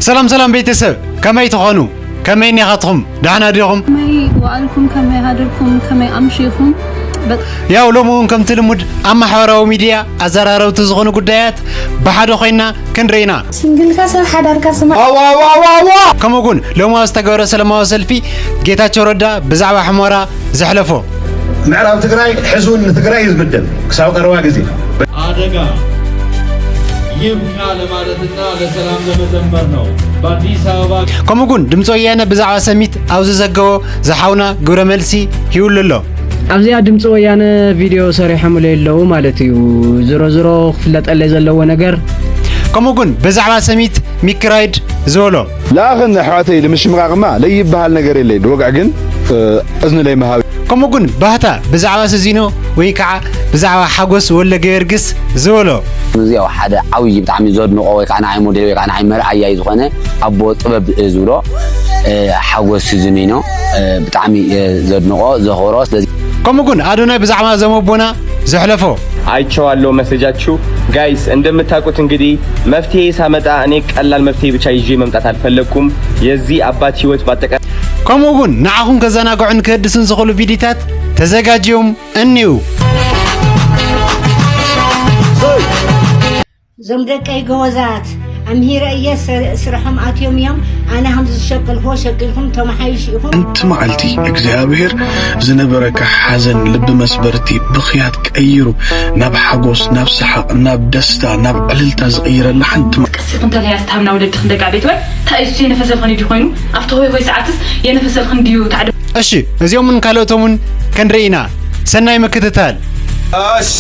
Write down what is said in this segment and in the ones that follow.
ሰላም ሰላም ቤተሰብ፣ ከመይ ትኾኑ? ከመይ እኒኻትኹም? ደሕና ዲኹም? ከመይ ውዓልኩም? ከመይ ሃደርኩም? ከመይ ኣምሺኹም? በጣ- ያው ሎሚ እውን ከምቲ ልሙድ ኣብ ማሕበራዊ ሚድያ ኣዘራረብቲ ዝኾኑ ጉዳያት ብሓደ ኮይና ክንርኢ ኢና። ሲንግልካ ሰብ ሓዳርካ ስማ ከምኡ እውን ሎሚ ኣብ ዝተገበረ ሰላማዊ ሰልፊ ጌታቸው ረዳ ብዛዕባ ሕሞራ ዘሕለፎ ምዕራብ ትግራይ ሕዚ እውን ንትግራይ እዩ ዝምደብ ክሳብ ቀረባ ግዜ። አደጋ ይብቃ ለማለትና ለሰላም ለመዘመር ነው። በአዲስ አበባ ከምኡ እውን ድምፂ ወያነ ብዛዕባ ሰሚት ኣብ ዝዘገቦ ዝሓውና ግብረ መልሲ ሂብሉ ኣሎ። ኣብዚኣ ድምፂ ወያነ ቪድዮ ሰሪሖምሉ የለዉ ማለት እዩ። ዝሮ ዝሮ ክፍለጠለይ ዘለዎ ነገር ከምኡ እውን ብዛዕባ ሰሚት ሚክራይድ ዝበሎ ለኣኽን ኣሕዋተይ ንምሽምቓቕማ ለይበሃል ነገር የለይ ድወግዕ ግን እዝኒ ለይመሃብ ከምኡ እውን ባህታ ብዛዕባ ስዚኖ ወይ ከዓ ብዛዕባ ሓጎስ ወልደ ገየርግስ ዝበሎ እዚ ያው ሓደ ዓብዪ ብጣዕሚ ዘድንቆ ወይ ከዓ ንዓይ ሞዴል ወይ ከዓ ንዓይ መርኣያ እዩ ዝኾነ ኣቦ ጥበብ ዝብሎ ሓጎስ ስዚኖ ብጣዕሚ ዘድንቆ ዘኽብሮ ስለዚ ከምኡ እውን ኣዶናይ ብዛዕባ ዘመቦና ዘሕለፎ አይቼዋለሁ መሰጃችሁ ጋይስ። እንደምታውቁት እንግዲህ መፍትሄ ሳመጣ እኔ ቀላል መፍትሄ ብቻ ይዤ መምጣት አልፈለግኩም። የዚህ አባት ህይወት ባጠቃላይ ከምኡ እውን ንዓኹም ከዘናግዑን ክህድሱን ዝኽእሉ ቪዲታት ተዘጋጅዮም እኒው እዞም ደቀይ ጎበዛት ኣምሂረ እየ ስርሖም ኣትዮም እዮም ኣነ ከምዚ ዝሸቀልክዎ ሸቂልኩም ተመሓይሹ ኢኹም። ሓንቲ መዓልቲ እግዚኣብሔር ዝነበረካ ሓዘን ልቢ መስበርቲ ብኽያት ቀይሩ ናብ ሓጎስ ናብ ሰሓቕ ናብ ደስታ ናብ ዕልልታ ዝቕይረላ ሓንቲ መዓልቲ። ቀስ ኢኹም ተለያስ ትሃብና ወለድኽን ደቂ ዓበይቲ ወይ እንታይ እዩ እሱ የነፈሰልኽን ድዩ ኮይኑ ኣብቲ ሆይ ሆይ ሰዓትስ የነፈሰልኽን ድዩ ታዕደ እሺ እዚኦምን ካልኦቶምን ክንርኢ ኢና ሰናይ ምክትታል እሺ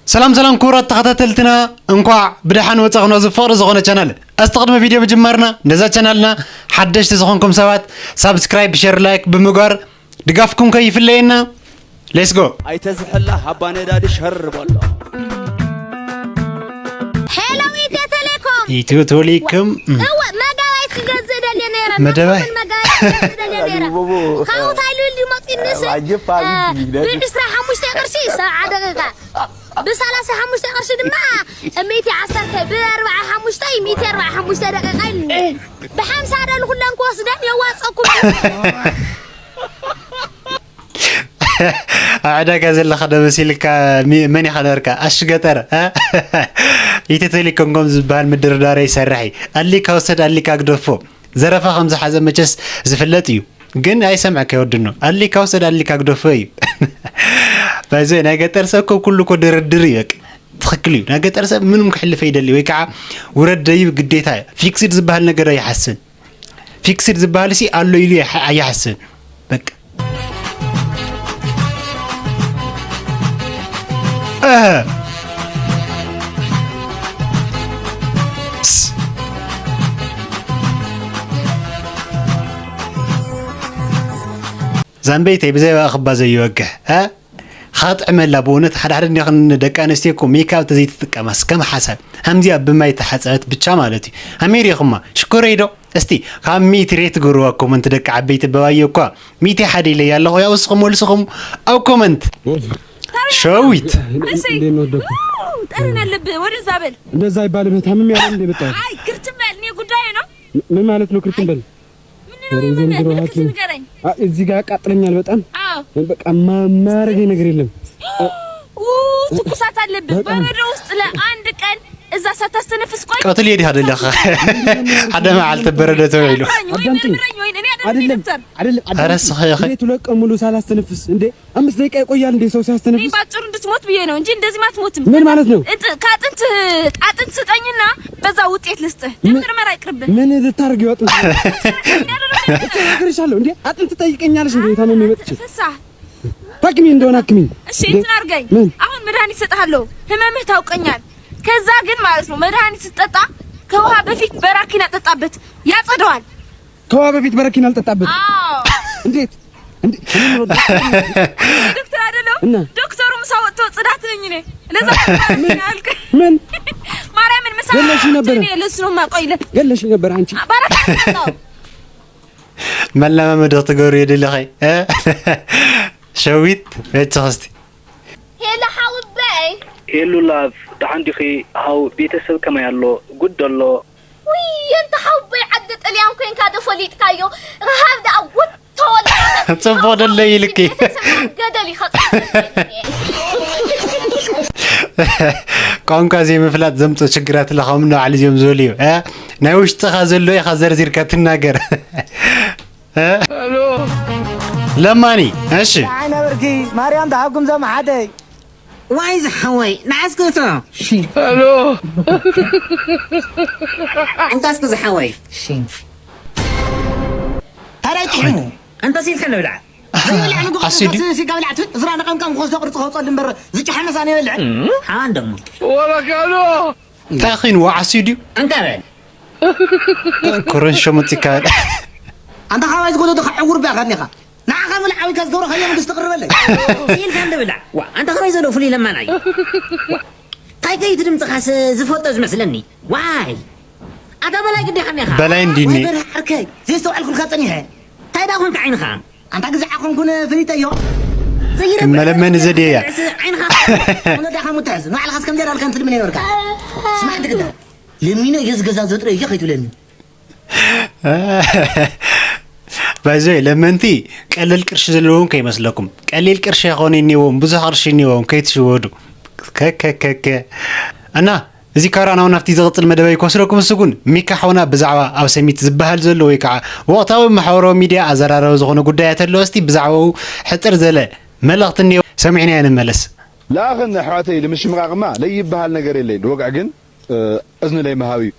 ሰላም ሰላም ክቡራት ተኸታተልትና እንኳዕ ብደሓን ወፃኹም ናብዚ ፍቕሪ ዝኾነ ቻናል። እስቲ ቅድሚ ቪድዮ ምጅማርና ነዛ ቻናልና ሓደሽቲ ዝኾንኩም ሰባት ሳብስክራይብ፣ ሸር፣ ላይክ ብምግባር ድጋፍኩም ከይፍለየና። ሌትስ ጎ። ኣይተዝሕላ ሃባ ነዳዲ ሸር በሎ። ሄሎ ኢትዮ ቴሌኮም ኢትዮ ቴሌኮም እም፣ እወ መጋባይት ክገዝእ ደልየ ነይረ መደባይ? መጋባይት ክገዝእ ደልየ ነይረ ካብኡ ታይሉል ድዩ መፂንስ ብዕስራ ሓሙሽተ ቅርሺ ሰብዓ ደቂቃ ብሰላሳ ሓሙሽተ ቅርሺ ድማ ሚእቲ ዓሰርተ ብኣርብዓ ሓሙሽተ ሚእቲ ኣርብዓ ሓሙሽተ ደቂቃ ኢሉኒ ብሓምሳ ደሊ ኩለን ክወስደን የዋፀኩም ኣብ ዕዳጋ ዘለኻ ዶ መሲልካ መን ኢኻ ነርካ ኣሽ ገጠር ኢትዮ ቴሌኮም ከም ዝበሃል ምድርዳር ኣይሰርሕ እዩ ኣሊካ ውሰድ ኣሊካ ግደፎ ዘረፋ ከም ዝሓዘ መቸስ ዝፍለጥ እዩ ግን ኣይሰምዐካ ይወድኖ ኣሊካ ውሰድ ኣሊካ ግደፎ እዩ ባይዘ ናይ ገጠር ሰብ ኮ ኩሉ ኮ ድርድር እዩ በቃ ትኽክል እዩ ናይ ገጠር ሰብ ምንም ክሕልፈ ይደሊ ወይ ከዓ ውረድ ደይብ ግዴታ እዩ ፊክስድ ዝበሃል ነገር ኣይሓስብን ፊክስድ ዝበሃል ሲ ኣሎ ኢሉ ኣይሓስብን በቃ ዛንበይተይ ብዘይ ክባ ዘይወግሕ ከጥዕመላ ብእውነት ሓደ ሓደ እንዲኽን ደቂ ኣንስትዮ እኮ ሜካፕ ተዘይትጥቀማስ ከም ሓሳብ ሃምዚኣ ብማይ ተሓፀበት ብቻ ማለት እዩ ኣሜሪኹማ ሽኮረይ ዶ እስቲ ካብ ሚእቲ ሬት ግርዋ ኮመንት ደቂ ዓበይቲ በባዮ እኳ ሚእቲ ሓደ ኢለያ ኣለኹ ያው እስኹም ወልስኹም ኣብ ኮመንት ሸዊት ጠርን ኣለብህ ወደዛ በል እንደዛ ይባል ታምም ያለ እንደ መጣ አይ ክርትም በል እኔ ጉዳይ ነው ምን ማለት ነው ክርትም በል ምንድነው የመመ ምልክት ንገረኝ። እዚህ ጋር ያቃጥለኛል በጣም በቃ ማረገኝ ነገር የለም። ትኩሳት አለብህ። በረዶ ውስጥ ለአንድ ቀን እዛ ሳታስተነፍስ ቆይ። ቀትል የዲህ አደለኸ ሓደ መዓልቲ በረዶ ተውዒሉ። አይደለም አይደለም። ኧረ ስኸ ይኸ- ሁለት ቀን ሙሉ ሳላስተነፍስ እንዴ አምስት ደቂቃ ይቆያል እንዴ ሰው እኔ ሲያስተነፍስ? ባጭሩ እንድትሞት ብዬ ነው እንጂ እንደዚህ ማትሞትም። ምን ማለት ነው? እጥ- ከአጥንት አጥንት ስጠኝና በዛ ውጤት ልስጥህ። ለምርመራ አይቅርብህ። ምን ልታደርጊው አጥንት? እነግርሻለሁ እንዴ አጥንት ትጠይቀኛለሽ እንዴ ታመሜ መጥቼ? ፍሳ ታክሚኝ እንደሆነ አክሚኝ። እሺ እንዴ? እንትን አድርገኝ። ምን? አሁን መድኃኒት እሰጥሃለሁ። ህመምህ ታውቀኛል። ከዛ ግን ማለት ነው መድኃኒት ስትጠጣ ከውሃ በፊት በራኪና ጠጣበት። ያጸደዋል። ከውሃ በፊት በረኪና አልጠጣበት። አዎ። እንዴት? እንዴ? እኔ ምን ወደ- ዶክተር አይደለሁም። እና? ዶክተሩ ምሳ ወጥቶ ጽዳት ነኝ እኔ። ለዛ ነው ያልክ። ምን? ማርያምን ምሳ ገለሽ ነበረ። ልስሩማ ቆይለ ገለሽ ነበር አንቺ። በረካ መለማመዲ ክትገብሩ የድልኸ ሸዊት በች ኸስቲ ሄሎ ሓውበይ ሄሉ ላቭ ደሓን ዲኺ? ሃው ቤተሰብ ከመይ ኣሎ? ጉድ ኣሎ? ውይ ኣንታ ሓውበይ ዓዲ ጥልያን ኮንካ ዶ ፈሊጥካዮ? ረሃብ ደኣ ውድ ተወላ ጽቡቕ ደሎ ኢልኪ ቤተሰብ ገደል ይኸጽ ቋንቋ ዘይምፍላጥ ዘምፅኦ ችግራት ለኻም ንባዕሉ እዚኦም ዝበሉ እዩ እ? ናይ ውሽጥኻ ዘሎ ኢኻ ዘርዚርካ ትናገር እ? ለማኒ እሺ ዓይነበርኪ ማርያም ተሃጉም ዘመሓተይ ዋይ ዝሓወይ ንዓስክቶ እንካስክ ዝሓወይ ታዲያ ጥሒኑ እንተሲልካ ንብልዓ ዓስዩ ድዩ? ሲጋ ብልዓት እዝራ ንቀምቀም ክወስዶ ቅርፂ ከውፀሉ እምበር ዝጨሓመ ሳነ ይበልዕ ሓዋን ደሞ እንታይ ኸይኑ ዓስዩ ድዩ እንታይ በል ኮረንሾ መፂካ ኣንታ ካባይ ዝጎዶ ድካ ዕውር ቢያ ከኒካ ንዓኻ ብልዓዊ ከዝገብሮ ከየ መንግስቲ ቅርበለይ ሲልካ ንብልዓ ዋ ኣንታ ከመይ ዘሎ ፍሉይ ለማና እዩ ዋ፣ እንታይ ከይቲ ድምፅኻስ ዝፈልጦ ዝመስለኒ ዋይ ኣታ በላይ ግዴኻ ኒኻ በላይ እንዲኒ ወይ በርህ ዓርከይ ዘየስተውዐልኩልካ ፀኒሐ እንታይ ዳ ኮንካ ዓይንኻ ኣንታ ግዛዕ ኮንኩን ፍሊጠዮ ዘይረብሕ መለመኒ ዘድየያ ዓይንኻ ወለዳኻ ሙተሕዝ ንባዕልኻስ ከም ዘዳልካ እንትልምን ይነበርካ ስማዕ ትግዳ ለሚኖ እዮ ዝገዛ ዘጥረ እዮ ከይትብለኒ ባይዞይ ለመንቲ ቀለል ቅርሺ ዘለዎም ከይመስለኩም ቀሊል ቅርሺ ይኾነ እኒዎም ብዙሕ ቅርሺ እኒዎም ከይትሽወዱ ከከከከ እና እዚ ካራናው ናብቲ ዝቕፅል መደበይ ክወስደኩም እሱ ግን ሚካ ሓውና ብዛዕባ ኣብ ሰሚት ዝበሃል ዘሎ ወይ ከዓ ወቕታዊ ማሕበራዊ ሚድያ ኣዘራረቢ ዝኾነ ጉዳያት ኣሎ እስቲ ብዛዕባኡ ሕፅር ዘለ መልእኽቲ እኒኦ ሰሚዕናዮ ንመለስ ለኣኽን ኣሕዋተይ ንምሽምቓቕማ ለይበሃል ነገር የለይ ንወግዒ ግን እዝኒ ለይምሃብ እዩ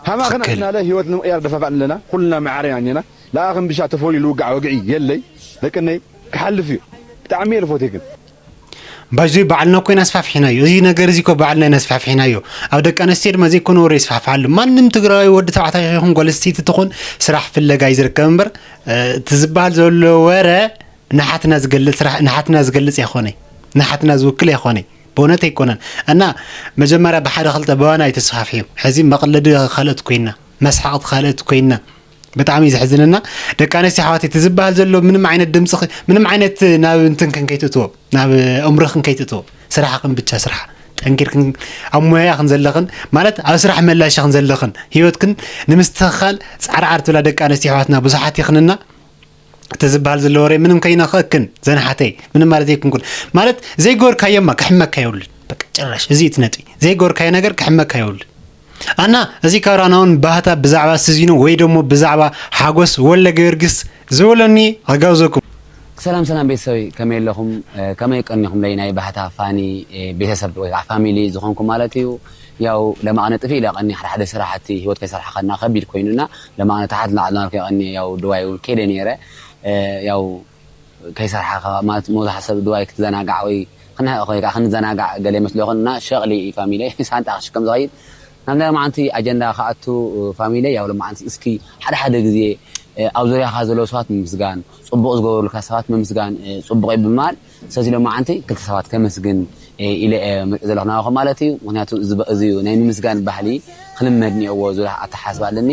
ሃማኽን ትኽክል። ኣዝናለ ህይወት ንምቕያር ደፋፋእ ኣለና ኩልና መዓረ ኢና እኔና ለኣኽን ብሻ ተፈልዩ ልውጋዕ ወግዒ የለይ ደቅነይ ክሓልፍ እዩ ብጣዕሚ እየ ልፎትየክን ባይዞይ ባዕልና እኮ ኢና ኣስፋፍሒናዮ እዚ ነገር እዚ እኮ ባዕልና ኢና ኣስፋፍሒናዮ ኣብ ደቂ ኣንስትዮ ድማ ዘይኮነ ወረ ይስፋሕፍሓሉ ማንም ትግራዊ ወዲ ተባዕታይ ይኹን ጓል ኣንስተይቲ ትኹን ስራሕ ፍለጋ እዩ ዝርከብ እምበር እ፣ እቲ ዝበሃል ዘሎ ወረ ንሓትና ዝገልፅ ስራሕ ንሓትና ዝገልፅ ኣይኮነ ንሓትና ዝውክል ኣይኮነ ብእውነት ኣይኮነን እና መጀመርያ ብሓደ ክልተ በባና ኣይተስፋፍሕዮም ሕዚ መቕለዲ ካልኦት ኮይና መስሓቕቲ ካልኦት ኮይና ብጣዕሚ እዩ ዘሕዝነና ደቂ ኣንስትዮ ኣሕዋት እቲ ዝበሃል ዘሎ ምንም ዓይነት ድምፂ ምንም ዓይነት ናብ እንትን ክንከይትእትዎ ናብ እምርኽን ከይትእትዎ ስራሕኽን ብቻ ስራሕ ጠንኪርክን ኣብ ሞያ ክንዘለኽን ማለት ኣብ ስራሕ መላሻኽን ዘለኽን ህይወትክን ንምስትኽኻል ፃዕርዓር ትብላ ደቂ ኣንስትዮ ኣሕዋትና ብዙሓት ይኽንና እቲ ዝበሃል ዘሎ ወረ ምንም ከይነኽእክን ዘንሓተይ ምንም ማለት ዘይኩንኩን ማለት ዘይገበርካዮማ ክሕመካ የብሉን በቃ ጭራሽ እዚ እቲ ነጥቢ ዘይገበርካዮ ነገር ክሕመካ የብሉን ኣና እዚ ካራና እውን ባህታ ብዛዕባ ስዚኑ ወይ ደሞ ብዛዕባ ሓጎስ ወልደ ጊዮርጊስ ዝበለኒ ኣጋብዘኩም ሰላም ሰላም ቤተሰበይ ከመይ ኣለኹም ከመይ ቀኒኹምለይ ናይ ባህታ ፋኒ ቤተሰብ ወይ ከዓ ፋሚሊ ዝኾንኩም ማለት እዩ ያው ለማቕነ ጥፊ ኢለ ቀኒ ሓደ ሓደ ስራሕቲ ህይወት ከይሰርሓ ከና ከቢድ ኮይኑና ለማቕነ ታሓት ላዕሊ ናልኩ ቀኒ ያው ድዋይ እውን ከይደ ነይረ ያው ከይሰርሓ ማለት መብዛሕትኡ ሰብ ድዋይ ክትዘናጋዕ ወይ ክንሕቕ ወይ ከዓ ክንዘናጋዕ ገለ ይመስሎ ይኹን እና ሸቕሊ እዩ ፋሚለይ ሳንጣ ክሽከም ዝኸይድ ናብ ናይ ሎማዓንቲ ኣጀንዳ ክኣቱ ፋሚለይ ያው ሎማዓንቲ እስኪ ሓደ ሓደ ግዜ ኣብ ዙርያኻ ዘለዉ ሰባት ምምስጋን ፅቡቕ ዝገበሩልካ ሰባት ምምስጋን ፅቡቕ እዩ ብምባል ስለዚ ሎማዓንቲ ክልተ ሰባት ከመስግን ኢለ እየ መፅእ ዘለኹ ናባኹም ማለት እዩ ምክንያቱ እዚ ናይ ምምስጋን ባህሊ ክልመድ እኒኦዎ ዝብል ኣተሓሳስባ ኣለኒ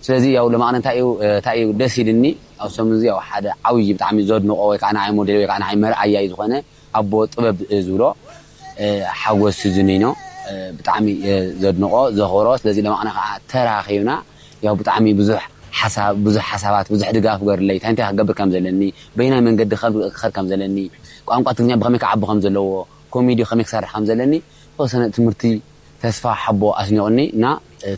ስለዚ ያው ሎማዓንቲ እንታይ እዩ እንታይ እዩ ደስ ኢልኒ ኣብ ሰሙን እዚ ያው ሓደ ዓብዪ ብጣዕሚ ዘድንቆ ወይ ከዓ ንዓይ ሞዴል ወይ ከዓ ንዓይ መርኣያ እዩ ዝኾነ ኣቦ ጥበብ ዝብሎ ሓጎስ ሲዝኒኖ ብጣዕሚ ዘድንቆ ዘኽብሮ ስለዚ ለማዕና ከዓ ተራኺብና ያው ብጣዕሚ ብዙሕ ሓሳብ ብዙሕ ሓሳባት ብዙሕ ድጋፍ ገርለይ እንታይ እንታይ ክገብር ከም ዘለኒ በይናይ መንገዲ ክኸድ ከም ዘለኒ ቋንቋ ትግርኛ ብኸመይ ክዓቢ ከም ዘለዎ ኮሜዲ ከመይ ክሰርሕ ከም ዘለኒ ተወሰነ ትምህርቲ ተስፋ ሓቦ ኣስኒቑኒ እና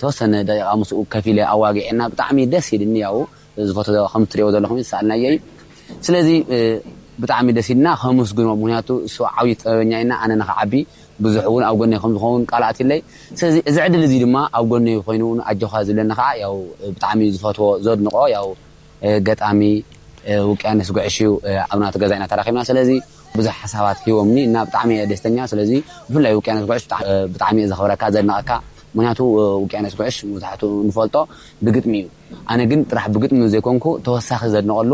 ተወሰነ ደቂቃ ምስኡ ከፊለ ኣዋጊዐና ብጣዕሚ ደስ ኢልኒ ያው ዝፈቶ ከም ትሪእዎ ዘለኹም ዝሰኣልናዮ እዩ ስለዚ ብጣዕሚ ደስ ኢልና ከመስግኖ ምክንያቱ እሱ ዓብዪ ጥበበኛ ኢና ኣነ ንክዓቢ ብዙሕ እውን ኣብ ጎነይ ከም ዝኸውን ቃል ኣትለይ ስለዚ እዚ ዕድል እዚ ድማ ኣብ ጎነይ ኮይኑ እውን ኣጆኻ ዝብለኒ ከዓ ያው ብጣዕሚ ዝፈትዎ ዘድንቆ ያው ገጣሚ ውቅያኖስ ጉዕሽ እዩ ኣብ ናቱ ገዛ ኢና ተራኺብና ስለዚ ብዙሕ ሓሳባት ሂቦምኒ እና ብጣዕሚ እየ ደስተኛ ስለዚ ብፍላይ ውቅያኖስ ጉዕሽ ብጣዕሚ እየ ዘኽብረካ ዘድንቐካ ምክንያቱ ውቅያኖስ ጉዕሽ መብዛሕትኡ ንፈልጦ ብግጥሚ እዩ ኣነ ግን ጥራሕ ብግጥሚ ዘይኮንኩ ተወሳኺ ዘድንቐሉ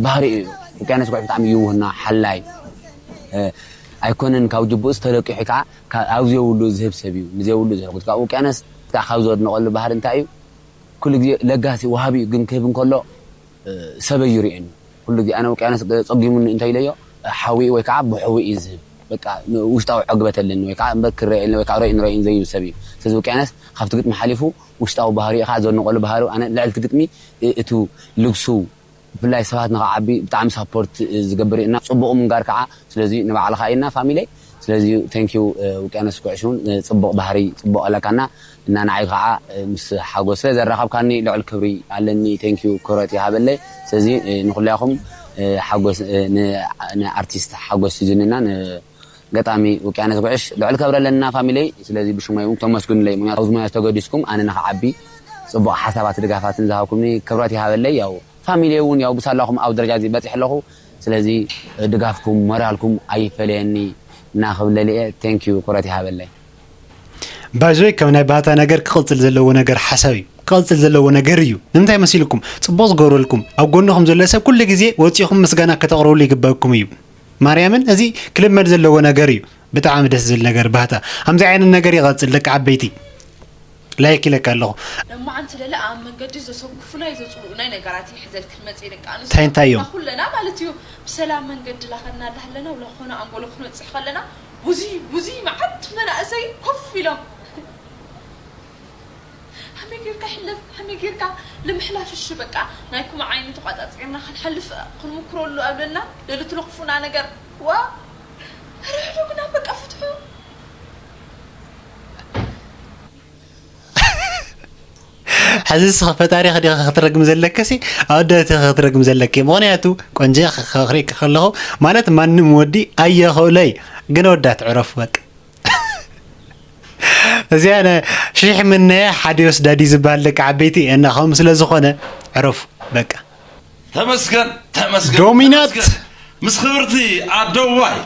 ባህሪ እዩ ውቅያኖስ ጉዕሽ ብጣዕሚ ይውህና ሓላይ ኣይኮነን ካብ ጅቡኡስ ተለቂሑ ከዓ ካብ ኣብ ዘየብሉ ዝህብ ሰብ እዩ። ንዘየብሉ ዝህብ ካብ ውቅያኖስ ከዓ ካብ ዘድንቐሉ ባህሪ እንታይ እዩ? ኩሉ ግዜ ለጋሲ ወሃቢ እዩ፣ ግን ክህብ እንከሎ ሰበይ ይርእየኒ። ኩሉ ግዜ ኣነ ውቅያኖስ ጸጊሙኒ እንተ ኢለዮ ሓዊ ወይ ከዓ ብሕዊ እዩ ዝህብ። በቃ ውሽጣዊ ዕግበት ኣለኒ ወይ ከዓ እምበር ክረኣየኒ ወይ ከዓ ረእዩን ረእዩን ዘይብል ሰብ እዩ። ስለዚ ውቅያኖስ ካብቲ ግጥሚ ሓሊፉ ውሽጣዊ ባህሪኡ ከዓ ዘድንቐሉ ባህሪኡ ኣነ ልዕልቲ ግጥሚ እቱ ልግሱ ብፍላይ ሰባት ንኽዓቢ ብጣዕሚ ሳፖርት ዝገብር እዩ እና ጽቡቕ ምንጋር ከዓ ስለዚ ንባዕልኻ ኢና ፋሚለይ ስለዚ thank you ውቅያኖስ ኩዕሽ እውን ጽቡቕ ባህሪ ጽቡቕ ኣለካና እና ንዓይ ከዓ ምስ ሓጎስ ስለ ዘራኸብካኒ ልዑል ክብሪ ኣለኒ thank you ክብረት ይሃበለይ ስለዚ ንኩልያኹም ሓጎስ ንኣርቲስት ሓጎስ ሲዝንና ገጣሚ ውቅያኖስ ጉዕሽ ልዕል ከብረ ኣለና ፋሚለይ ስለዚ ብሽሞይ እውን ተመስግኑለይ ምክንያቱ ኣብዚ ሙያ ዝተገዲስኩም ኣነ ንክዓቢ ፅቡቅ ሓሳባት ድጋፋትን ዝሃብኩምኒ ክብረት ይሃበለይ ያው ፋሚሊ እውን ያው ብሳላኹም ኣብ ደረጃ እዚ በፂሕ ኣለኹ ስለዚ ድጋፍኩም ሞራልኩም ኣይፈለየኒ እና ክብለልየ thank you ክብረት ይሃበለይ ባይዞይ ከም ናይ ባህታ ነገር ክቕፅል ዘለዎ ነገር ሓሳብ እዩ ክቕፅል ዘለዎ ነገር እዩ ንምንታይ መሲልኩም ፅቡቕ ዝገብረልኩም ኣብ ጎንኹም ዘሎ ሰብ ኩሉ ግዜ ወፂኹም ምስጋና ከተቕርብሉ ይግበእኩም እዩ ማርያምን እዚ ክልመድ ዘለዎ ነገር እዩ ብጣዕሚ ደስ ዝብል ነገር ባህታ ከምዚ ዓይነት ነገር ይቐፅል ደቂ ዓበይቲ ላይክ ኢለካ ኣለኹ። ለማዓንቲ ለለ ኣብ መንገዲ ዘሰጉፉና እዩ ዘፅልኡና ነገራት ይሕዘል ክንመፅእ ደቂ ኣንስትዮ እንታይ እንታይ እዮም? ኩለና ማለት እዩ ብሰላም መንገዲ ላኸድና እንዳሃለና ውላ ኮነ ኣንጎሎ ክንበፅሕ ከለና ቡዚ ቡዚ መዓት መናእሰይ ኮፍ ኢሎም ሃመይ ጌርካ ሕለፍ ሃመይ ጌርካ ንምሕላፍ እሺ በቃ ናይ ኩማ ዓይኒ ተቋፃፂርና ክንሓልፍ ክንምክረሉ ኣብለና ለልትለኽፉና ነገር ዋ ርሕሉግና በቃ ፍትሑ ሕዚ ንስኺ ፈጣሪኺ ዲኺ ክትረግሚ ዘለክሲ ኣወዳትኺ ክትረግሚ ዘለኪ ምኽንያቱ ቆንጆ ክሪእኪ ከለኹ ማለት ማንም ወዲ ኣየኽእሎ እዩ ግን ኣወዳት ዕረፉ በቃ እዚኣ ነ ሽሕ ምነያ ሓደ ይወስዳ ድዩ ዝበሃል ደቂ ዓበይቲ እና ከምኡ ስለ ዝኾነ ዕረፉ በቃ ተመስገን ተመስገን ዶሚናት ተመስገን። ምስ ክብርቲ ኣደዋይ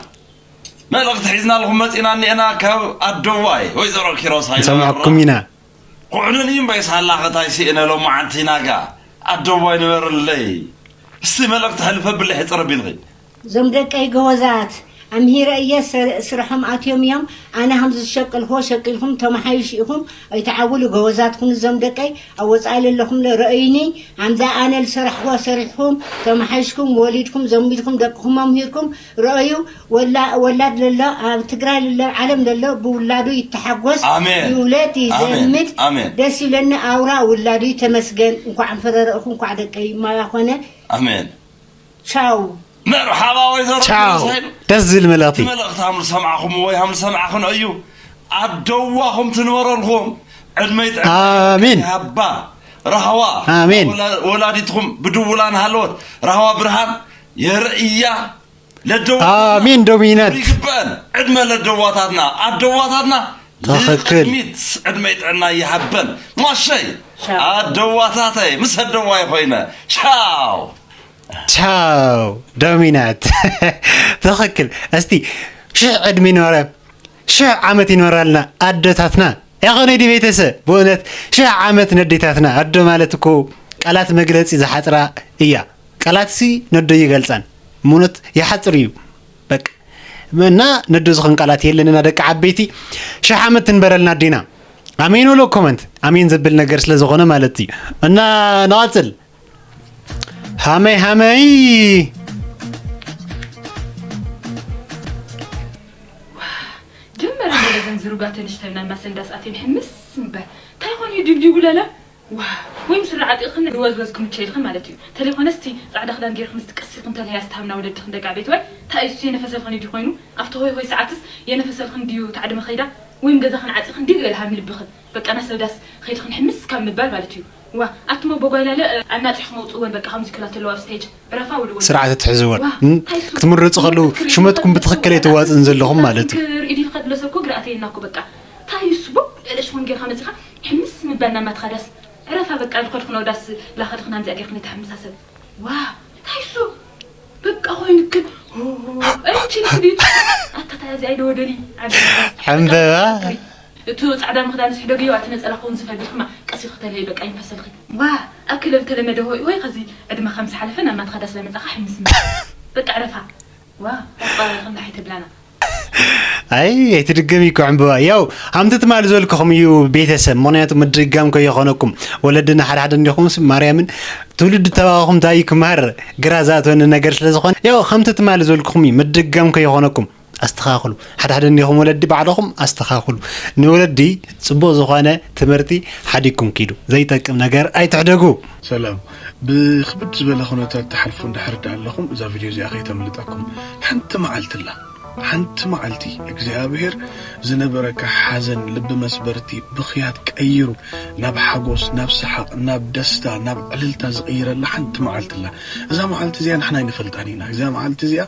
መልእኽቲ ሒዝናልኩም መፂና እኒአና ካብ ኣደዋይ ወይዘሮ ኪሮስ ሃይለ ንሰምዐኩም ኢና ኩዕኑኒ እምበይ ሳላ ኸታይ ስእነ ሎማዓንቲ ናጋ ኣደዋይ ንበርለይ እስቲ መልእኽቲ ሕልፈብለይ ሕፅር ኣቢልኺ እዞም ደቀይ ጎበዛት ኣምሂረ እየ ስርሖም ኣትዮም እዮም ኣነ ከምዚ ዝሸቀልክዎ ሸቂልኩም ተመሓይሹ ኢኹም ኣይትዓውሉ ጎበዛት ኩኑ እዞም ደቀይ ኣብ ወፃኢ ለለኹም ለ ረእዩኒ ኣምዛ ኣነ ዝሰራሕክዎ ሰሪሕኩም ተመሓይሽኩም ወሊድኩም ዘሚድኩም ደቅኹም ኣምሂርኩም ረእዩ ወላድ ለሎ ኣብ ትግራይ ለሎ ዓለም ለሎ ብውላዱ ይተሓጎስ ይውለድ ይዘምት ደስ ይብለኒ ኣውራ ውላዱ ተመስገን እንኳዕ ፈረረእኹ እንኳዕ ደቀይ ማያ ኮነ ኣሜን ቻው መርሓባ ወይዘሮ ቻው ደስ ዝብል መልእኽቲ መልእኽቲ ሃምሉ ሰምዓኹም ወይ ሃምሉ ሰምዓኹን እዩ ኣደዋኹም ትንበረልኩም ዕድመይ ጥዕና ኣሜን ሃባ ራህዋ ኣሜን ወላዲትኩም ብድውላን ሃለወት ራህዋ ብርሃን የርእያ ለደዋ ኣሜን ዶሚናት ይግበአን ዕድመ ለደዋታትና ኣደዋታትና ትኽክል ዕድመይ ጥዕና ይሃበን ማሸይ ኣደዋታተይ ምስ ኣደዋይ ኮይነ ቻው ቻው ዶሚናት ትኽክል እስቲ ሽሕ ዕድመ ይኖረ ሽሕ ዓመት ይኖራልና ኣደታትና ያኸነ ዲ ቤተሰብ ብእውነት ሽሕ ዓመት ነዴታትና ኣዶ ማለት እኮ ቃላት መግለፂ ዝሓፅራ እያ ቃላት ሲ ነዶ ይገልፃን እምነት ይሓፅር እዩ በቃ እና ነዶ ዝኾን ቃላት የለንና ደቂ ዓበይቲ ሽሕ ዓመት ትንበረልና ኣዴና ኣሜን ወሎ ኮመንት ኣሜን ዘብል ነገር ስለ ዝኾነ ማለት እዩ እና ንቐፅል ሃመይ ሃመይ ጀመረ ገለ ዘን ዝሩጋተ ንሽተይ ናብ ማሰንዳስ ኣትየን ሕምስ ምባል እንታይ ኾን እዩ ድግዲጉ ለለ ዋ ወይ ምስሉ ዓጢቕኽን ንወዝወዝ ክምቸ ኢልኽን ማለት እዩ ተለይኾነስ እቲ ፃዕዳ ክዳን ጌርክን ዝትቀስልክን ተለያ ዝተሃምና ወለድኽን ደቂ ዓበይቲ ወይ እንታይ እዩ የነፈሰልኽን እዩ ኮይኑ ኣብቲ ሆይ ሆይ ሰዓትስ የነፈሰልኽን ድዩ ታዕድመ ኸይዳ ወይም ገዛኽን ዓፂኽን ድዩ ገለ ሃም ልብኽን በቃ ናሰብ ዳስ ኸይድኽን ሕምስ ካብ ምባል ማለት እዩ ዋ ኣቲ መቦጓይላለ ኣናፂሕኹም ኣውፅእወን በቃ ከምዚ ክላ ተለዋ ኣብ ስቴጅ ዕረፋ ውልወን ስርዓት ኣትሕዝወን ዋ እንታይ እሱ ክትምረፁ ከለዉ ሽመትኩም ብትኽክል ኣይተዋፅእን ዘለኹም ማለት እዩ ክር ኢዲ ዝኸድሎ ሰብ እኮ ግርኣተየና እኮ በቃ እንታይ እሱ ቦ ልዕለ ሽፎን ጌርካ መፂኻ ሕምስ ምባል ናብ ናትኻ ዳስ ዕረፋ በቃ ልኸድኹን ኣብ ዳስ ላኸድኽን ኣምዚኣ ጌርክን ኣይተሕምሳ ሰብ ዋ እንታይ እሱ በቃ ኮይንክን ሆሆ ኣንቺ ክዲት ኣታ ታዚ ኣይዶ ወደሊ ዓዲ ዕምበባ እቲ ጻዕዳ ምኽዳን ስሕደግዮ ኣቲ ነጸላ ክውን ዝፈልግማ ቀሲ ክተለይ በቃ ይመሰልኺ ዋ ኣብ ክለብ ተለመደ ሆይ ሆይ ከዚ ዕድመ ከም ዝሓለፈ ናብ ናትኻ ዳስ ለመጻኻ ሕምስ በቃ ዕረፋ ዋ ኣባራኽና ኣይተብላና ኣይ ኣይትድገም እዩ ዕምበባ። ያው ከምቲ ትማሊ ዝበልኩኹም እዩ ቤተሰብ፣ ምኽንያቱ ምድግጋም ከይኾነኩም። ወለድና ሓደ ሓደ እንዲኹምስ ማርያምን ትውልዲ ተባኹም እንታይ እዩ ክመሃር ግራ ዝኣትወኒ ነገር ስለ ዝኾነ፣ ያው ከምቲ ትማሊ ዝበልኩኹም እዩ ምድግጋም ከይኾነኩም። ኣስተኻኽሉ። ሓደ ሓደ እንዲኹም ወለዲ ባዕልኹም ኣስተኻኽሉ። ንወለዲ ጽቡቕ ዝኾነ ትምህርቲ ሓዲግኩም ኪዱ። ዘይጠቅም ነገር ኣይትሕደጉ። ሰላም። ብክብድ ዝበለ ኩነታት ትሓልፉ እንድሕር ዳ ኣለኹም፣ እዛ ቪድዮ እዚኣ ከይተምልጠኩም። ሓንቲ መዓልቲ ኣላ። ሓንቲ መዓልቲ እግዚኣብሔር ዝነበረካ ሓዘን፣ ልቢ መስበርቲ፣ ብኽያት ቀይሩ ናብ ሓጎስ፣ ናብ ሰሓቕ፣ ናብ ደስታ፣ ናብ ዕልልታ ዝቕይረላ ሓንቲ መዓልቲ ኣላ። እዛ መዓልቲ እዚኣ ንሕና ኣይንፈልጣን ኢና። እዛ መዓልቲ እዚኣ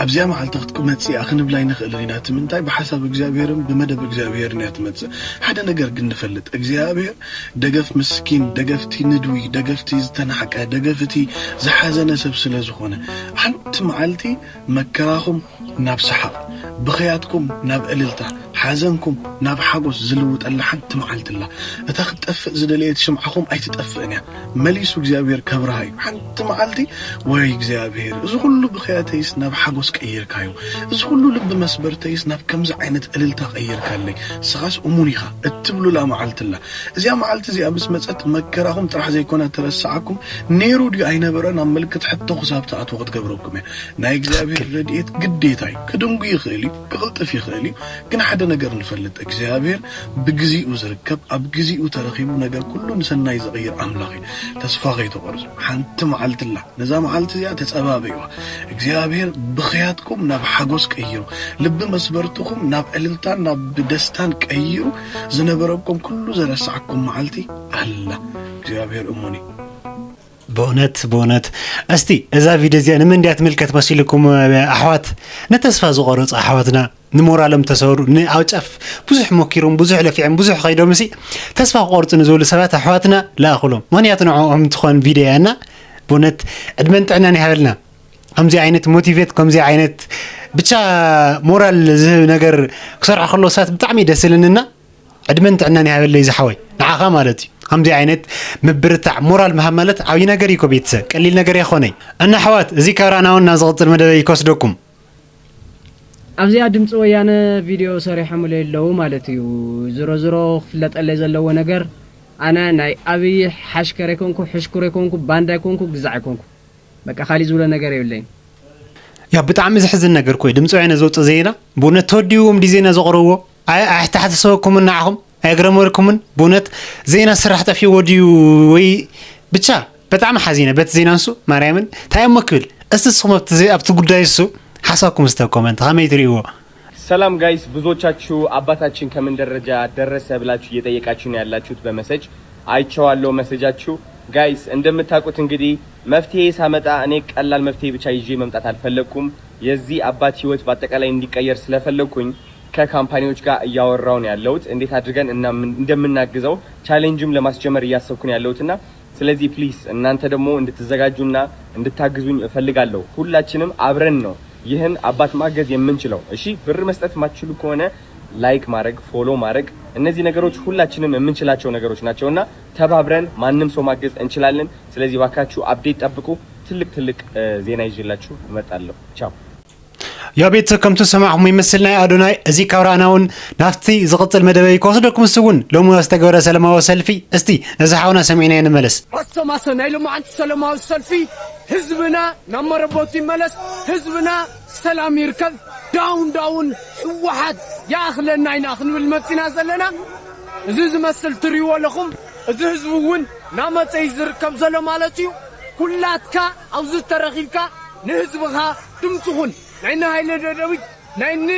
ኣብዚኣ መዓልቲ ክትመጽእ እያ ክንብላ ኣይንኽእልን ኢና። እቲ ምንታይ? ብሓሳብ እግዚኣብሔርን ብመደብ እግዚኣብሔርን እያ ትመጽእ። ሓደ ነገር ግን ንፈልጥ፣ እግዚኣብሔር ደገፍ ምስኪን፣ ደገፍቲ ንድዊ፣ ደገፍቲ ዝተናሕቀ፣ ደገፍቲ ዝሓዘነ ሰብ ስለ ዝኾነ፣ ሓንቲ መዓልቲ መከራኹም ናብ ሰሓቕ፣ ብኽያትኩም ናብ ዕልልታ፣ ሓዘንኩም ናብ ሓጎስ ዝልውጠላ ሓንቲ መዓልቲ ኣላ። እታ ክትጠፍእ ዝደለየት ሽምዓኹም ኣይትጠፍእን እያ። መሊሱ እግዚኣብሔር ከብርሃ እዩ። ሓንቲ መዓልቲ፣ ወይ እግዚኣብሔር፣ እዚ ኩሉ ብኽያተይስ ናብ ሓጎስ ቀይርካዮ፣ እዚ ኩሉ ልቢ መስበርተይስ ናብ ከምዚ ዓይነት ዕልልታ ቀይርካለይ፣ ንስኻስ እሙን ኢኻ እትብሉላ መዓልቲ ኣላ። እዚኣ መዓልቲ እዚኣ ምስ መጸት መከራኹም ጥራሕ ዘይኮነ ትረስዓኩም፣ ነይሩ ድዩ ኣይነበረን ኣብ ምልክት ሕቶ ክሳብ ትኣትዉ ክትገብረኩም እያ። ናይ እግዚኣብሔር ረድኤት ግዴታ እዩ። ክድንጉ ይኽእል እዩ፣ ክቕልጥፍ ይኽእል እዩ። ግን ሓደ ነገር ንፈልጥ፣ እግዚኣብሔር ብግዚኡ ዝርከብ፣ ኣብ ግዚኡ ተረኺቡ ነገር ኩሉ ንሰናይ ዝቕይር ኣምላኽ እዩ። ተስፋ ከይትቖርጹ። ሓንቲ መዓልቲ ኣላ። ነዛ መዓልቲ እዚኣ ተጸባበዩዋ። እግዚኣብሔር ብኽያትኩም ናብ ሓጎስ ቀይሩ፣ ልቢ መስበርትኹም ናብ ዕልልታን ናብ ደስታን ቀይሩ፣ ዝነበረኩም ኩሉ ዘረስዓኩም መዓልቲ ኣላ። እግዚኣብሔር እሙን እዩ። ብእውነት ብእውነት እስቲ እዛ ቪድዮ እዚኣ ንመን ድያ ትምልከት መሲልኩም ኣሕዋት? ንተስፋ ዝቆረፁ ኣሕዋትና፣ ንሞራሎም ተሰሩ፣ ንኣብ ጫፍ ብዙሕ ሞኪሮም ብዙሕ ለፊዖም ብዙሕ ከይዶም ሲ ተስፋ ክቆርፁ ንዝብሉ ሰባት ኣሕዋትና ለኣኹሎም። ምክንያቱ ንዕኦም ትኾን ቪድዮ እያ እና ብእውነት ዕድመን ጥዕናን ይሃበልና። ከምዚ ዓይነት ሞቲቬት ከምዚ ዓይነት ብቻ ሞራል ዝህብ ነገር ክሰርሑ ከለዉ ሰባት ብጣዕሚ ደስ ዝብለኒ እና ዕድመን ጥዕናን ይሃበለይ ዝሓወይ ንዓኻ ማለት እዩ። ከምዚ ዓይነት ምብርታዕ ሞራል ምሃብ ማለት ዓብዪ ነገር እዩ እኮ ቤተሰብ፣ ቀሊል ነገር ኣይኮነይ። እና ኣሕዋት እዚ ካብ ራእና እውን ናብ ዝቕፅል መደበይ ከወስደኩም። ኣብዚኣ ድምፂ ወያነ ቪድዮ ሰሪሖምለይ ኣለዉ ማለት እዩ። ዝሮ ዝሮ ክፍለጠለይ ዘለዎ ነገር ኣነ ናይ ኣብይ ሓሽከር ኣይኮንኩ፣ ሕሽኩር ኣይኮንኩ፣ ባንዳ ኣይኮንኩ፣ ግዛዕ ኣይኮንኩ። በቃ ካሊእ ዝብሎ ነገር የብለይን። ያ ብጣዕሚ ዘሕዝን ነገር እኮ እዩ። ድምፂ ወያነ ዘውፅእ ዜና ብእውነት ተወዲዎም ድዩ ዜና ዘቕርብዎ? ኣይ ኣይተሓሳሰበኩምን ንዓኹም? ኣየግረመልኩምን? ብእውነት ዜና ስራሕ ጠፊእዎ ድዩ ወይ? ብቻ በጣዕሚ ሓዚነ በቲ ዜና ንሱ ማርያምን እንታይ እሞ ክብል። እስቲ ንስኹም ኣብቲ ዘ- ኣብቲ ጉዳይ እሱ ሓሳብኩም እስቲ ኣብ ኮመንት ከመይ ትርእይዎ? ሰላም ጋይስ፣ ብዙዎቻችሁ አባታችን ከምን ደረጃ ደረሰ ብላችሁ እየጠየቃችሁ ነው ያላችሁት። በመሰጅ አይቼዋለሁ መሰጃችሁ ጋይስ። እንደምታውቁት እንግዲህ መፍትሄ ሳመጣ እኔ ቀላል መፍትሄ ብቻ ይዤ መምጣት አልፈለግኩም። የዚህ አባት ህይወት በአጠቃላይ እንዲቀየር ስለፈለግኩኝ ከካምፓኒዎች ጋር እያወራሁ ነው ያለሁት። እንዴት አድርገን እናምን- እንደምናግዘው ቻሌንጅም ለማስጀመር እያሰብኩ ነው ያለሁትና ስለዚህ ፕሊስ እናንተ ደግሞ እንድትዘጋጁና እንድታግዙኝ እፈልጋለሁ። ሁላችንም አብረን ነው ይህን አባት ማገዝ የምንችለው። እሺ ብር መስጠት የማትችሉ ከሆነ ላይክ ማድረግ፣ ፎሎ ማድረግ፣ እነዚህ ነገሮች ሁላችንም የምንችላቸው ነገሮች ናቸውና ተባብረን ማንም ሰው ማገዝ እንችላለን። ስለዚህ እባካችሁ አፕዴት ጠብቁ። ትልቅ ትልቅ ዜና ይዤላችሁ እመጣለሁ። ቻው። ያ ቤተሰብ ከምቲ ዝሰማዕኹሞ ይመስል ናይ ኣዶናይ እዚ ካብ ረኣና እውን ናብቲ ዝቕፅል መደበይ ክወስደኩም እሱ እውን ሎሚ ዝተገበረ ሰላማዊ ሰልፊ እስቲ ነዚ ሓውና ሰሚዕናዮ ንመለስ። ኣሰማሰ ናይ ሎማዓንቲ ሰላማዊ ሰልፊ ህዝብና ናብ መረበቱ ይመለስ፣ ህዝብና ሰላም ይርከብ፣ ዳውን ዳውን ህወሓት ይኣኽለና ኢና ክንብል መፂና ዘለና። እዚ ዝመስል ትሪእዎ ኣለኹም። እዚ ህዝቢ እውን ናመፀ እዩ ዝርከብ ዘሎ ማለት እዩ። ኩላትካ ኣብዚ ተረኺብካ ንህዝብኻ ድምፂ ኩን። ናይ እኒ ሃይለ ደደቢት ናይ እኒ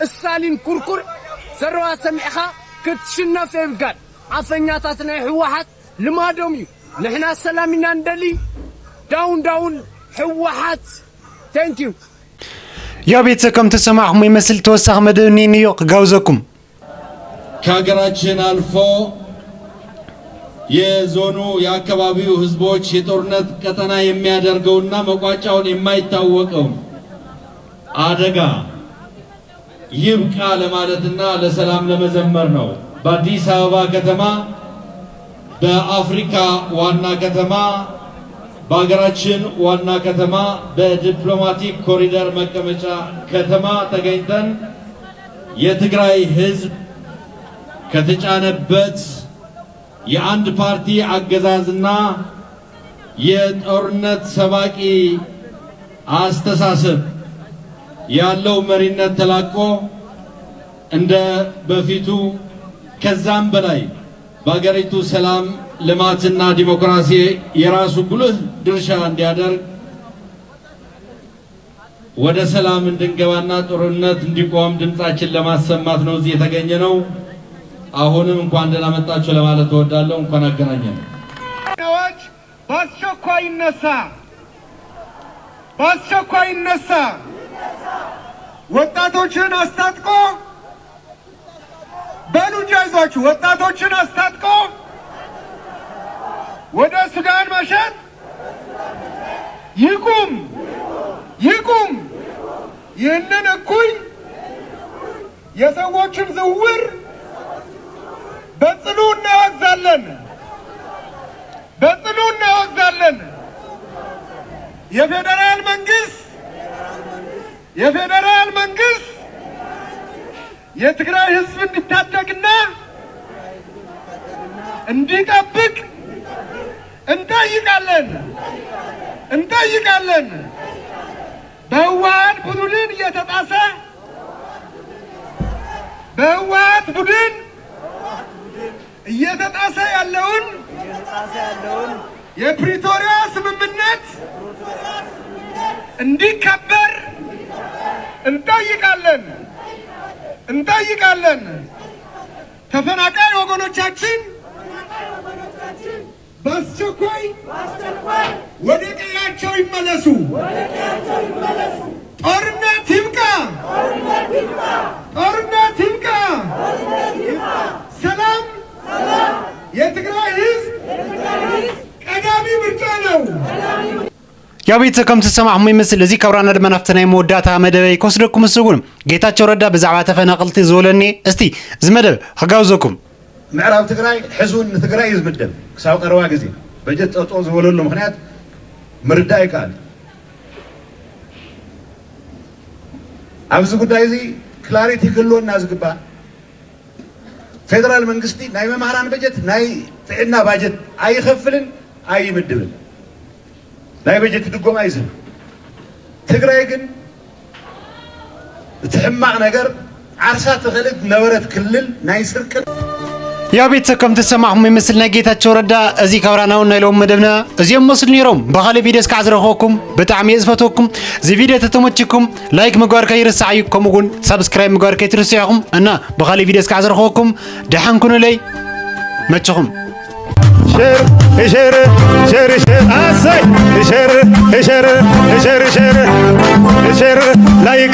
እስታሊን ኩርኩር ዘረባ ሰሚዕኻ ክትሽነፍ የብልካን። ኣፈኛታት ናይ ህወሓት ልማዶም እዩ። ንሕና ሰላም ኢና ንደሊ። ዳውን ዳውን ህወሓት። Thank you። ያው ቤተሰብ ከም ተሰማዕኹም ይመስል ተወሳኺ መደብ እኒንዮ ክጋብዘኩም። ከሀገራችን አልፎ የዞኑ የአካባቢው ህዝቦች የጦርነት ቀጠና የሚያደርገውና መቋጫውን የማይታወቀው አደጋ ይብቃ ለማለትና ለሰላም ለመዘመር ነው። በአዲስ አበባ ከተማ፣ በአፍሪካ ዋና ከተማ፣ በሀገራችን ዋና ከተማ፣ በዲፕሎማቲክ ኮሪደር መቀመጫ ከተማ ተገኝተን የትግራይ ህዝብ ከተጫነበት የአንድ ፓርቲ አገዛዝና የጦርነት ሰባቂ አስተሳሰብ ያለው መሪነት ተላቆ እንደ በፊቱ ከዛም በላይ በአገሪቱ ሰላም፣ ልማትና ዲሞክራሲ የራሱ ጉልህ ድርሻ እንዲያደርግ ወደ ሰላም እንድንገባና ጦርነት እንዲቆም ድምጻችን ለማሰማት ነው እዚህ የተገኘነው። አሁንም እንኳን ደህና መጣችሁ ለማለት እወዳለሁ። እንኳን አገናኘን። አዋጅ በአስቸኳይ ይነሳ፣ በአስቸኳይ ይነሳ። ወጣቶችን አስታጥቆ በሉ እንጂ አይዟችሁ፣ ወጣቶችን አስታጥቆ ወደ ሱዳን መሸጥ ይቁም፣ ይቁም። ይህንን እኩይ የሰዎችን ዝውውር በጽኑ እናወግዛለን፣ በጽኑ እናወግዛለን። የፌዴራል መንግስት የፌዴራል መንግስት የትግራይ ህዝብ እንዲታደግና እንዲጠብቅ እንጠይቃለን፣ እንጠይቃለን። በህወሓት ቡድን እየተጣሰ በህወሓት ቡድን እየተጣሰ ያለውን የፕሪቶሪያ ስምምነት እንዲከበር እንጠይቃለን፣ እንጠይቃለን። ተፈናቃይ ወገኖቻችን በአስቸኳይ ወደ ቀያቸው ይመለሱ። ጦርነት ይብቃ! ጦርነት ይብቃ! ሰላም የትግራይ ህዝብ ቀዳሚ ምርጫ ነው። ያው ቤተሰብ ከም ትሰማዕኹም ይመስል እዚ ካብራና ድማ ናብቲ ናይ መወዳእታ መደበይ ክወስደኩም እሱ እውን ጌታቸው ረዳ ብዛዕባ ተፈናቐልቲ ዝበለኒ እስቲ እዚ መደብ ክጋብዘኩም። ምዕራብ ትግራይ ሕዚ እውን ንትግራይ እዩ ዝምደብ ክሳብ ቀረባ ግዜ በጀት ጠጠው ዝበለሉ ምክንያት ምርዳእ ይከኣል። ኣብዚ ጉዳይ እዚ ክላሪቲ ክህልወና ዝግባእ ፌደራል መንግስቲ ናይ መምህራን በጀት ናይ ጥዕና ባጀት ኣይኸፍልን ኣይምድብን ናይ በጀት ድጎማ ይዝህብ። ትግራይ ግን እቲ ሕማቕ ነገር ዓርሳ ተኸልት ነበረት ክልል ናይ ስርቅን ያው ቤተሰብ ከም ትሰማዕኹም ይመስል ናይ ጌታቸው ረዳ እዚ ካብራናውን ናይ ሎም መደብና እዚኦም መስሉ ነይሮም። ብኻልእ ቪድዮ እስካዕ ዝረኸብኩም ብጣዕሚ እየ ዝፈትወኩም። እዚ ቪድዮ ተተመችኩም ላይክ ምግባር ከይርሳዕ እዩ። ከምኡ እውን ሳብስክራይብ ምግባር ከይትርስዑ ኢኹም እና ብኻልእ ቪድዮ እስካዕ ዝረኸብኩም ደሓን ኩኑለይ መችኹም። ሸር ሸር ሸር ሸር ኣሰይ ሸር ሸር ሸር ሸር ሸር ላይክ